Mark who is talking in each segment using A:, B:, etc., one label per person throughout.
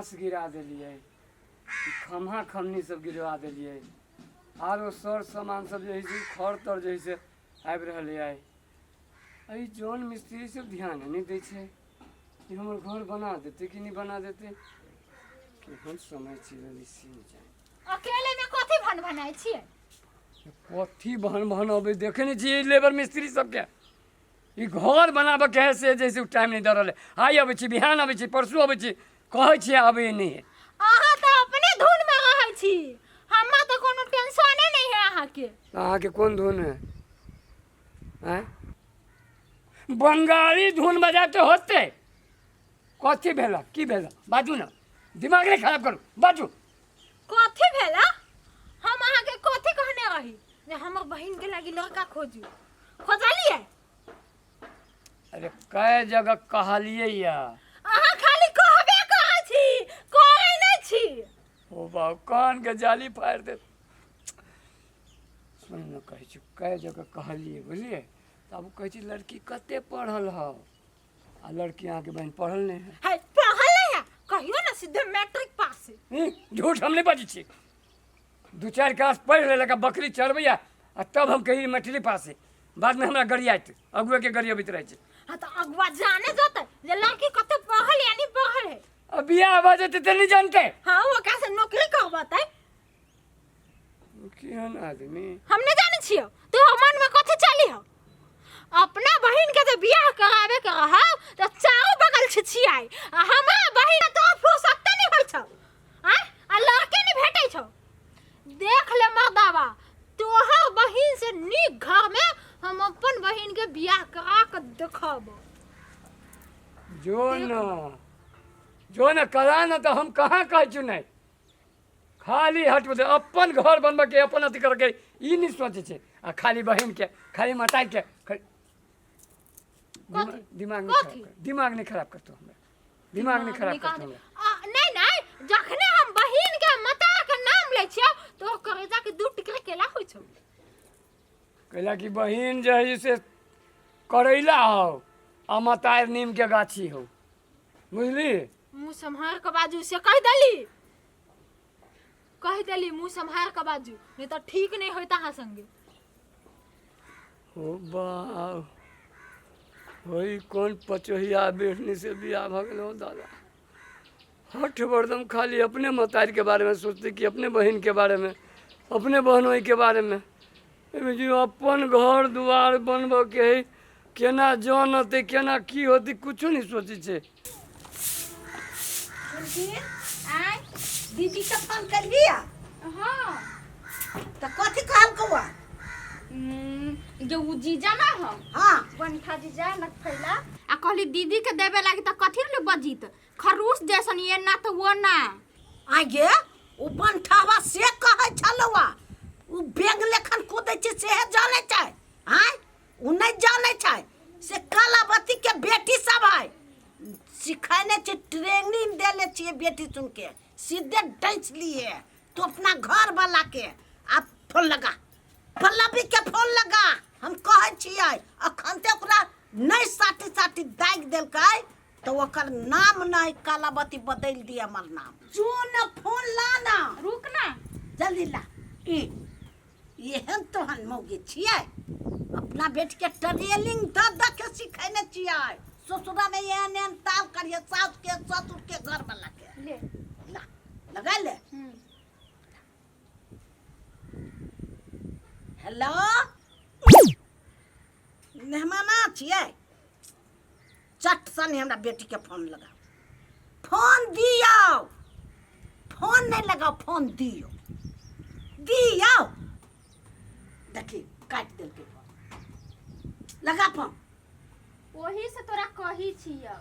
A: बाँस गिरा देलियै, ई खम्हा खमनी सब गिरवा देलियै, आरो सर सामान सब जे हइ से खर तर जे हइ से आबि रहलैए। एहि जन मिस्त्री सब ध्यान नहि दै छै कि हमर घर बना देतै कि नहि बना देतै। केहन समय चलि रहलै से नहि जानि।
B: अकेले में कथी भन भनाइ छियै?
A: कथी बहन बहन अबै, देखै नहि छियै लेबर मिस्त्री सबके? ई घर बनाबऽ के है से जैसे टाइम नहि दऽ रहल है। आइ अबै छी, बिहान अबै छी, परसू अबै छी, कहै छियै आबै नहि है।
B: अहाँ तऽ अपने धुन में रहै छी, हमरा तऽ कोनो टेंशने नहि है अहाँके।
A: अहाँके कोन धुन है? आँय, बंगाली धुन बजाय तऽ होतै? कथी भेल? की भेल? बाजू ने, दिमाग नहि खराब करू, बाजू।
B: कथी भेल? हम अहाँके कथी कहने रही जे हमर बहिन के लागी लड़का खोजू? खोजलियै?
A: अरे, कए जगह कहलियै या।
B: अहाँ खाली कहबे करै छी, करै नहि छी।
A: ओ बाबू, कान के जाली फाड़ि दे। सुन ने, कहै छी कए जगह कहलियै, बुझलियै? तब कहै छी लड़की कते पढ़ल हौ? आ लड़की अहाँके बहिन पढ़ल नहि है।
B: है, पढ़ल नहीं है? कहियो ना, सीधे मैट्रिक पास है।
A: झूठ हम नहि बाजै छी। दू चारि क्लास पढ़ि लेलक आ बकरी चरबैया, आ तब हम कही मैट्रिक पास है, बादमे हमरा गरियाइत, अगुएके गरियबैत रहै छै।
B: हाँ, तो अगुआ जाने जते जे लड़की कते पढ़ल या नहीं पढ़ल है।
A: अब बियाह भऽ जेतै तऽ नहि जानतै?
B: हाँ, वो कैसे नौकरी करबतै?
A: केहन आदमी
B: हम नहीं जाने छियो, तो मन में कथी चली हो। अपना बहिन के जे बियाह करावे के रहा तो चारों बगल छिछियाई, आ हमरा बहिन तो फुर्सत नहीं होई छौ। आय, आ लड़के नहीं भेटै छौ। देख ले मर्दावा, तोहर बहिन से नीक घर में हम अपन बहिन के बियाह करा के देखब।
A: जो न, जो न, करा न। तऽ हम कहाँ कहै छी नहि? खाली हट बदे अपन घर बनबऽ के, अपन अथी करऽ के ई नहि सोचै छै, आ खाली बहिन के, खाली मताई के
B: कथी?
A: दिमाग नहीं खराब
B: कथी?
A: कर, दिमाग नहीं खराब करतो हमरा, दिमाग नहीं खराब करतो हमरा।
B: नहीं नहीं, जखने हम बहिन के मता के नाम लै छियै तो करेजा के दू टुकड़ा केला होइ छौ।
A: कैला कि बहिन जे है से करैला हो आ मतार नीम के गाछी हो, बुझली?
B: मुँह सम्हार के बाजू से कहि देली, कहि देली, मुँह सम्हार के बाजू, नहीं तो ठीक नहीं होता अहाँ संगे।
A: ओ बाप होई, कोन पचोहिया बेटनी से बियाह भऽ गेल हो दादा। हठ बरदम खाली अपने मतारी के बारे में सोचते कि अपने बहिन के बारे में, अपने बहनोई के बारे में। एहिमे जो अपन घर दुआर बनबऽ के है, केना जन होतै, केना की होतै, कुछो नहि सोचै छै।
B: आय।
C: दीदी के फोन करलियै?
B: हाँ।
C: तऽ कथी कहलकौ?
B: जे उ जीजा ना हो।
C: हाँ।
B: बनठा जीजा न फैला आ कहली दीदी के देबे लागी त कथी ले बजित खरूस जैसन ये ना तो वो ना।
C: आगे ओ बनठावा से कहै छलौआ, ओ बेंग लेखन कूदै छै सेहे जानै छै? आँय, ओ नहि जानै छै से कलावती के बेटी सब है, सिखेने छै, ट्रेनिंग देले छियै बेटी सुन के, सीधे डैस लिए। तू अपना घर वाला के आ फोन लगा, पल्लवी के फोन लगा। हम कहै छियै अखन ते ओकरा नहि साटी साटी दागि देलकै तऽ ओकर नाम नहि कालावती, बदलि दिए हमर नाम। जो न, फोन ला ना।
B: रुक ना।
C: जल्दी ला। ई एहन तोहन मौगी छियै, अपना बेटी के ट्रेनिंग दऽ दऽ के सिखेने छियै, ससुरा में एहन एहन ताल करिए सास के, ससुर के, घर वाला के।
B: ले।
C: ला, लगा ले। हेलो, मेहमाना छियै? चट सनी हमरा बेटी के फोन लगाओ, फोन दियौ। फोन नहीं लगाओ, फोन दियौ, दियौ। देखी, काटि देलकै फोन। लगा फोन।
B: ओही से तोरा कही छियौ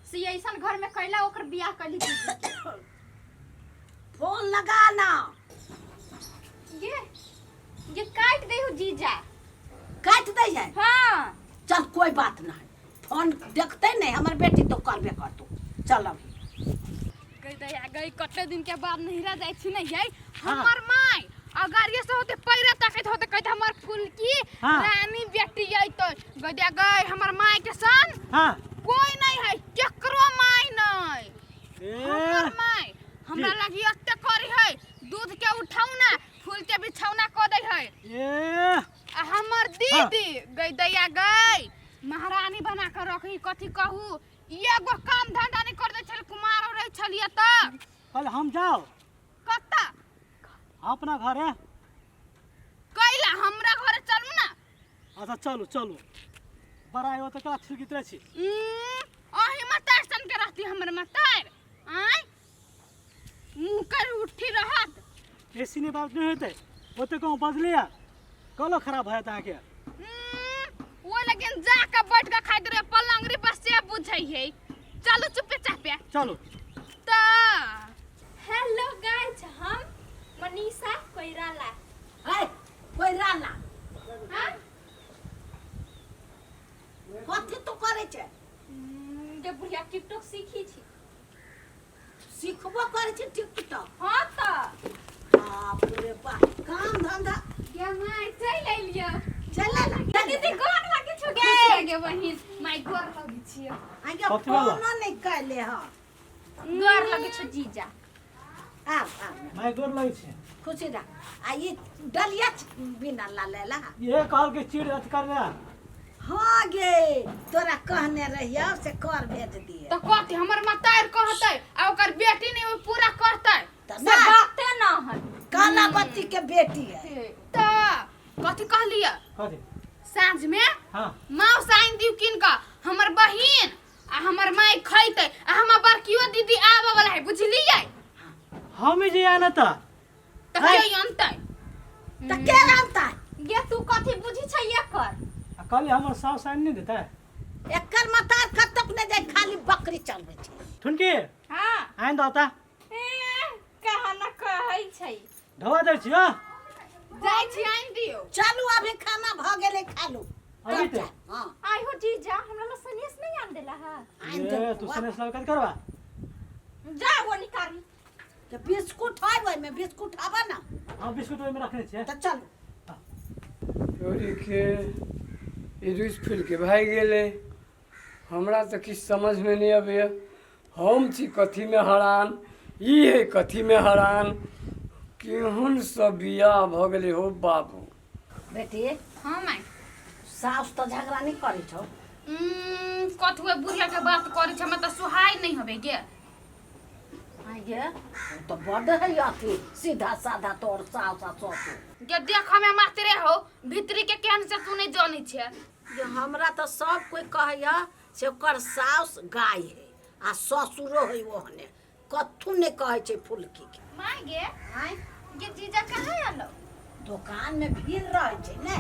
B: से ऐसन घर में कैला ओकर बियाह कैली दीदी के।
C: फोन लगा ना।
B: ये काट दे हो जीजा।
C: काटि दै है?
B: हाँ।
C: चल, कोई बात नहीं, फोन देखते नहीं हमर बेटी तो करबे करतो। चल अभी।
B: गई दया गई, कते दिन के बाद नहिरा जाइ छी नहीं है।
C: हाँ।
B: हमर माय अगर ये से होते पैरा ताकत होते, कहते हमर फुलकी
C: हाँ।
B: रानी बेटी आई। तो गई दया गई, हमर माय के सन
C: हाँ
B: कोई नहीं है, केकरो माय नहीं, हमर माय। हमरा लगी ओते करी है, दूध के उठौना फूल के बिछौना क दै है।
D: ए
B: आ हमर दीदी गई दैया गई महारानी बना के रखी, कथी कहू एगो काम धंधा नहीं कर दै छल, कुमार रहे छलिए त।
D: कल हम जाओ
B: कत्ता?
D: अपना घरे।
B: कैला हमरा घरे चलू ना।
D: अच्छा चलू चलू, बड़ा आयो तऽ कला छिड़कित रहै छी।
B: अही मतार सन के रहती हमर मतार, आय मुँह कर उठी रहत।
D: बेसी नहि बात नहि होतै, ओते कहूँ बजलियै कलो खराब भऽ जायत अहाँके।
B: ओ लेकिन जा के बैठ के खाइत रहे पलंगरी पर से बुझै है। चलू चुपे चापे
D: चलू।
B: त
E: हेलो गाइस, हम मनीषा कोइराला।
C: है कोइराला।
E: हाँ?
C: कथी तू करै छै?
E: गे बुढ़िया टिकटॉक सीखी छी।
C: सिखबो करै छै टिकटॉक?
E: हाँ त।
C: बाप रे बाप, काम धंधा।
B: गे माय चलि एलियो।
C: चल ना
E: दीदी गोर लगे छौ गे।
B: गे बहिन माय गोर लगे छियो।
C: आगे
D: कथी वाला?
C: फोनो नहि कैले हँ।
E: गोर लगे छौ जीजा।
C: आब आब।
D: माय गोर लगै छै।
C: खुशी रह। आ ई डलिया बिना ला लेला।
D: इहे कहल के चीड़ अथी कर ले।
C: हाँ गे, तोरा कहने रहियो से कर भेज दिए।
B: त कथी हमर मतार कहतै आ ओकर बेटी नहीं ओ पूरा करतै।
C: त
E: से बाते ना है।
C: कालाबत्ती के बेटी है।
B: त कथी कहलियै?
D: कथी?
B: साँझ में
D: हाँ
B: माउस आनि दियौ कीन कऽ, हमर बहिन आ हमर माय खैतै आ हमर बड़कियो दीदी आबऽ वाला है, बुझलियै?
D: हम जे आना त
B: त के अनतै?
C: त के आनतै?
E: गे तू कथी बुझी छै एकर?
D: आ कहली हमर साउस आनि नहि देतै।
C: एकर मतार कतक नहि जाय, खाली बकरी चलबै छै।
D: ठुनकी
E: हाँ
D: आनि दऽ त।
E: ए कहाँ न कहै छै।
D: ढोआ दै छियो।
B: जाइ छी आनि दियौ।
C: चलू अभी खाना भऽ गेलै, खा लू।
D: अभी ते?
C: हाँ।
E: आइ हो जीजा, हमरा ला सनेस नहीं आन देला है।
C: आनि
D: ए
C: देबौ।
D: तू सनेस लऽ कथी करबा?
E: जा वो निकाली।
C: तऽ बिस्कुट है ओहिमे, बिस्कुट आबऽ ना।
D: हाँ बिस्कुट ओहिमे रखने छियै।
C: तऽ चलू।
A: तोरी के ई रुसि फूलि के भागि गेलै। हमरा तऽ किछु समझमे नहि अबैए, हम छी कथीमे हरान, ई हइ कथीमे हरान। केहन सब बियाह भऽ गेलै हो बाबू।
C: बेटी।
B: हाँ माय।
C: साउस तऽ झगड़ा नहि करै छौ?
B: कथुए बुढ़िया के बात करै छै, हमरा तऽ सुहाय नहि होबे गे।
C: आइ गे, ओ तऽ बड्ड है अथी सीधा साधा तोर साउस आ ससुर।
B: गे देख हमे मात्रे हो, भीतरी के केहन से तू नहि जानै छै।
C: जे हमरा तऽ सब कोइ कहैया से ओकर साउस गाय है आ ससुरो है ओहने, कथू नहि कहै छै फुलकी के।
E: माय गे।
C: आँय?
E: गे जीजा कहाँ आलो?
C: दोकान में भीड़ रहै छै ने।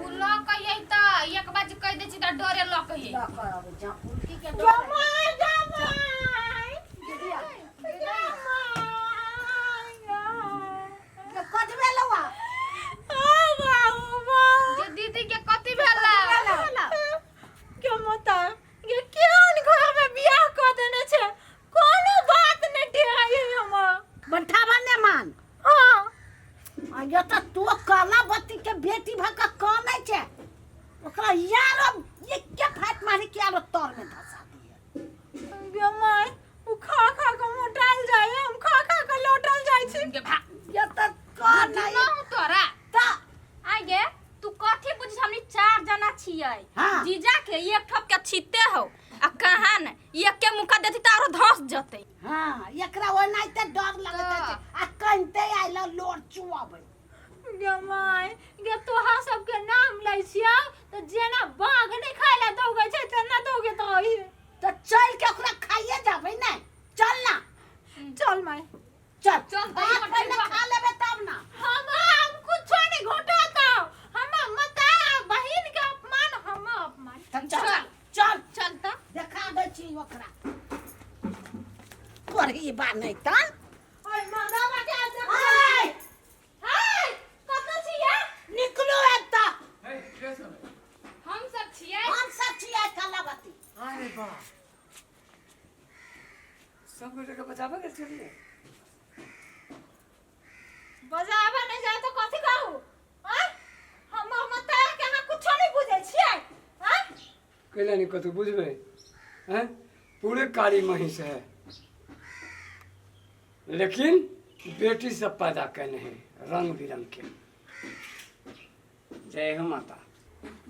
B: उ लऽ के अइ तऽ एक बार जे कहि दै छी तऽ डरे लऽ के अइ।
C: लऽ कऽ अबै जा फुलकी के डर।
E: जमाय जमाय
C: दीदिया,
E: जमाय।
C: गे कटबे लौआ।
B: गे दीदी के कथी भेला?
E: के मता गे केहन घर में बियाह कऽ देने छै, कोनो बात नहि टेराइ है हमर।
C: बंठावा ने मान।
E: हाँ।
C: आ ये तऽ तू कालाबत्ती के बेटी भऽ कऽ कानै छै, ओकरा यारो एके फाट मारि के आरो तर में धसा दिए।
E: गे माय, उ खा खा के मोटायल जाय, हम खा खा के लौटल जाय छी।
B: गे भा
C: ये तऽ कानै
B: न तोरा।
C: तऽ
E: आइ गे तू कथी बुझ, हमनी चार जना छियै।
C: हाँ।
E: जीजा के एक ठोप के छिते हो आ कहाँ ने एक के मुका देती त आरो धस जतै।
C: हाँ, एकरा ओनाहिते डर लगैत अछि आ कनिते आयल लोर चुअबै।
E: गे माय गे, तोहा सबके नाम लै छियौ त जेना बाघ नहि खाय ला दौगै छै तेना दौगैत रहै।
C: तऽ चल के ओकरा खाइए जाबै ने, चल ना।
E: चल माय
C: चल।
B: चल,
C: भात पहिले खा लेबै तब ना।
E: हम कुछो नहीं घोटाता, हम मता बहिन के अपमान, हम अपमान।
C: तऽ चल चल
B: चल तऽ
C: देखा दै छी ओकरा तोहर बा नहि तन।
E: ओय माधवा के आज
C: आय,
E: हाय कतऽ छियै?
C: निकलू एतऽ।
A: हे, के सब है?
B: हम सब छियै।
C: हम सब छियै कालाबत्ती।
A: अरे बा, सब गोटे के बचाबऽ गेल छलियै?
E: बजाबे नहीं जाए तो कथी कहू? आँय, हमर मता के अहाँ कुछो नहीं बुझै छियै? आँय?
A: कैला नहि कतहु बुझबै? हैं, पूरे कारी महींस है। लेकिन बेटी सब पैदा केने है रंग बिरंग के। जय हो माता।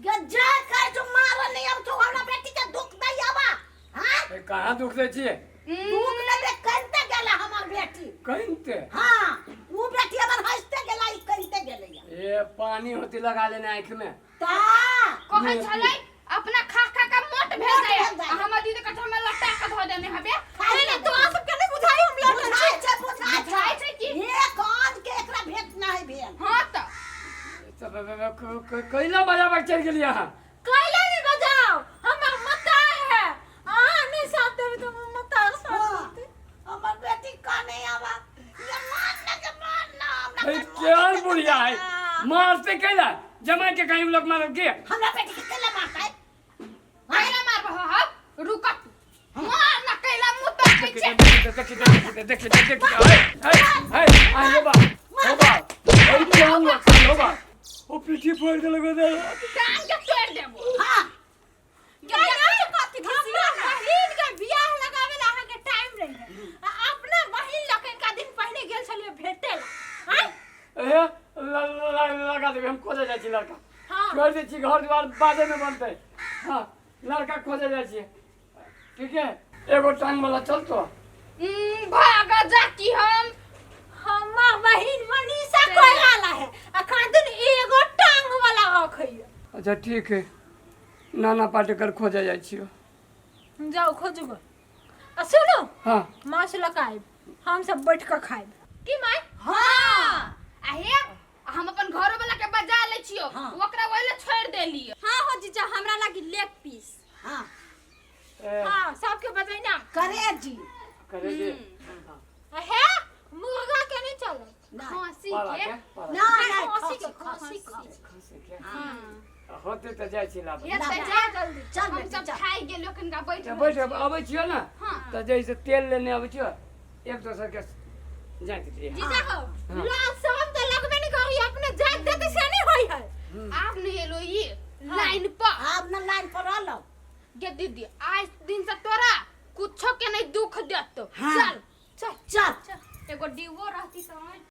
C: गे जा कर जो मार नहीं अब तो हमरा बेटी के दुख दै आवा। हां
A: ए, कहाँ दुख दै छियै?
C: दुख नै दे, कनते गेला हमर बेटी।
A: कनते?
C: हां, उ बेटी हमर हंसते गेला, ई कनते गेलै।
A: ए पानी होती लगा लेने आँख में।
C: ता
F: कहै छलै अपना खा खा के मोट भेल
C: मोट
F: जाय
C: भेल जाय।
F: आ हमर दीदी के हम लटा के धो देने हबे।
C: खाइ
B: नहीं तोरा सबके नहीं बुझाई हम लटल
C: बुझाइ
B: छी।
C: छै, बुझाइ
F: बुझाइ छै की?
C: एक आध के एकरा भेट नहि भेल।
F: हां त
A: तब कैला बजाबे चलि गेलियै अहाँ?
B: कैला नहीं बजाओ, हमर मतार है। अहाँ नहीं साथ देबै तऽ हमर मतार साथ
C: हाँ।
B: देतै।
C: हमर बेटी काने आवा। ये मान ना के मान ना हमरा
A: ए,
C: के मोन
A: केहन
C: के
A: बुढ़िया है, मारते कैला जमाई के कहीं लोग मारल के?
C: हमरा बेटी के कैला मारतै?
F: कैला मारबह हम? रुक तू, मार ना कैला मुंह तक
A: देखी
F: छै।
A: देखी देखी देखी देखी देखी, हे हे हे, आ हो बा हो बा, ए केहन लक्षण हो बा, ओ पीठी फोड़ देलक दे।
F: टांग के तोड़ देबो।
C: हां
B: हमरा बहिन के बियाह लगावे ला अहाँके टाइम नहीं है, आ अपना बहिन लोकनि का दिन पहले गेल छलियै भेटे ला। आँय?
A: ए लगा देबै, हम खोजे जाइ छी लड़का।
B: हाँ।
A: छोड़ि दै छी घर द्वार बादे में बनतै। हाँ लड़का खोजे जाइ छियै, ठीक है? एगो टांग वाला चलतो।
F: भाग जा की हम
B: हमर बहिन मनीषा कोइराला है, अखन दिन एगो टांग वाला रखैया।
A: अच्छा ठीक है, नाना पाटेकर खोजे जाइ छियो।
B: जाओ खोजू गो। आ सुनो।
A: हाँ।
B: माछ लऽ कऽ आयब, हम सब बैठ कऽ खायब।
F: की माय?
C: हाँ।
F: आ हे हम अपन घरो वाला के बजा ले छियो।
C: हाँ।
F: ओकरा ओहिले छोड़ देलियो।
E: हाँ हो जीजा, हमरा लागी लेग पीस।
C: हाँ।
A: ए,
B: हाँ सबके बजैना।
C: करे जी।
A: करे जी।
B: आ हे मुर्गा के नहीं चलत।
F: खांसी
A: पाला
F: के
A: के पाला।
C: ना ना,
B: खसी के,
C: खसी
B: खसी
C: के।
B: के।
A: खसी के होते तऽ जाइ छी लाबे।
F: हे तऽ
B: जा
F: जा
B: जल्दी।
C: चल
F: हम
C: बेटी
F: सब
C: चल।
F: खाइ गेलियो कनका बैठ
A: तऽ बैठ अबै छियो ना।
F: हाँ।
A: तऽ जैसे तेल लेने अबै छियो, एक दोसर के जाइत रहियै।
B: जीजा हो, लाज शरम तऽ लगबे नहीं करी, अपने जात देते से नहीं होई है।
F: आब नहीं एलो ई लाइन पर।
C: आब न लाइन पर रहलो।
F: गे दीदी आज दिन से तोरा कुछो के नहीं दुख देतो।
C: हाँ।
F: चल
C: चल चल।
F: एगो डिवो रहती समय।